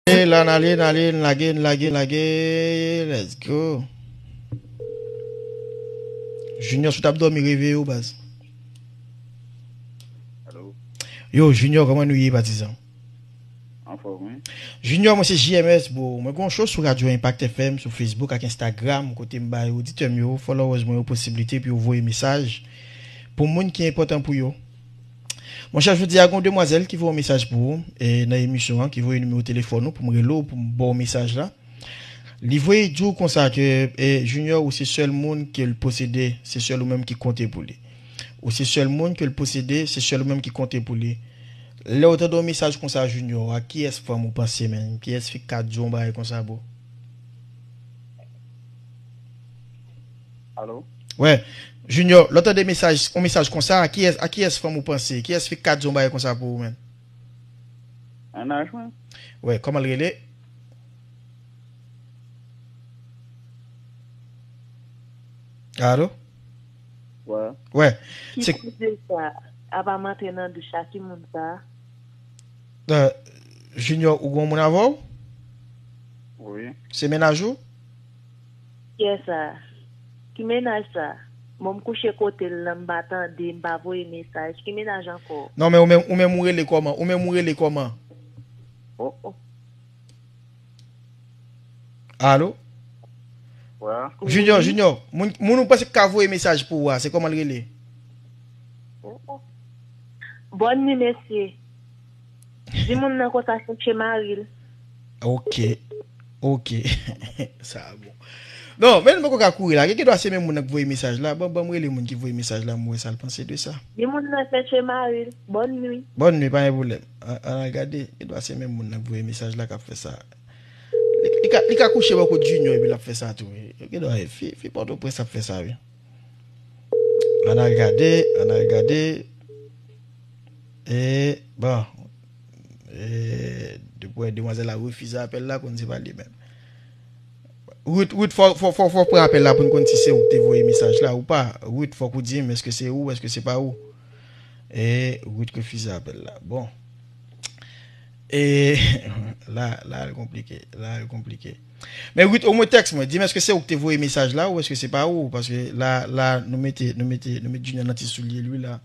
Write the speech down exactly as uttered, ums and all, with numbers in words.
E la, n ale, n ale, n lage, n lage, n lage. Let's go. Junior, si w t ap dòmi, reveye w, baz. Alo. Yo, Junior, kòman nou ye, patizan? Anfòm, wi. Junior, mwen se J M S, bro. Mwen gen yon show sou Radio Impact F M, sou Facebook ak Instagram, kote m bay oditè m yo, followers mwen yo, posiblite pou yo voye mesaj pou moun ki enpòtan pou yo. Monchè, jodi a, gen yon demwazèl ki voye yon mesaj pou ou, e, nan emisyon an, ki voye nimewo telefòn ou pou m rele w, pou m ba w mesaj la. Li voye di w konsa ke, e, Junior, ou se sèl moun ke l posede, se sèl ou menm ki konte pou li. Ou se sèl moun ke l posede, se sèl ou menm ki konte pou li. Lè w tande yon mesaj konsa, Junior, a kiyès fanm ou panse, menm? Kiyès fi k ka di w yon bagay konsa, bro? Alo? Wè, Junior, lè w tande mesaj, yon mesaj konsa, a kiyès, a kiyès fanm ou panse? Kiyès fi k ka di yon bagay konsa pou ou, menm? Mennaj mwen. Wè, kòman l rele? Alo? Wè. Wè. Ki se koze sa? Apa m antre nan douch la, ki moun sa? Euh, Junior, ou gon moun avè w? Wi. Se mennaj ou? Kiyès sa? Ki mennaj sa? Bon, m kouche kote l lan, m pa tande, m pa voye mesaj. Ki mennaj ankò? Non, men ou menm, ou menm ou rele kòman? Ou menm ou rele kòman? Oh, oh. Alo? Wè. Junior, wi. Junior, moun, moun ou panse k ka voye mesaj pou ou a, se kòman l rele? Oh, oh. Bòn nwi, mesye. Di moun nan konsa chèche mari l. Ok. Ok. Sa bon. Non, men nou poko ka kouri la. Gen dwa se menm moun nan k voye mesaj la. Bon, ban m rele moun ki voye mesaj la, m wè sa l panse de sa. Di moun nan chèche mari l. Bòn nwi. Bòn nwi, pa gen pwoblèm. An, an al gade. Gen dwa se menm moun nan k voye mesaj la k ap fè sa. Li, li ka, li ka kouche bò kot Junior epi l ap fè sa tou. Gen dwa fi, fi Pòtoprens ap fè sa, wi. Ann al gade, ann al gade. E, bon. E, depi w wè demwazèl la refize apèl la, konn se pa li menm. Ruth, Ruth, fò, fò, fò, fò pran apèl la pou n konn si se ou k te voye mesaj la ou pa. Ruth, fòk ou di m, èske se ou, èske se pa ou? E, Ruth refize apèl la. Bon. E, la, la, l konplike. La, l konplike. Men Ruth, omwen tèks mwen. Di m, èske se ou k te voye mesaj la ou èske se pa ou? Paske la, la, nou mete, nou mete, nou mete Junior nan ti soulye li la.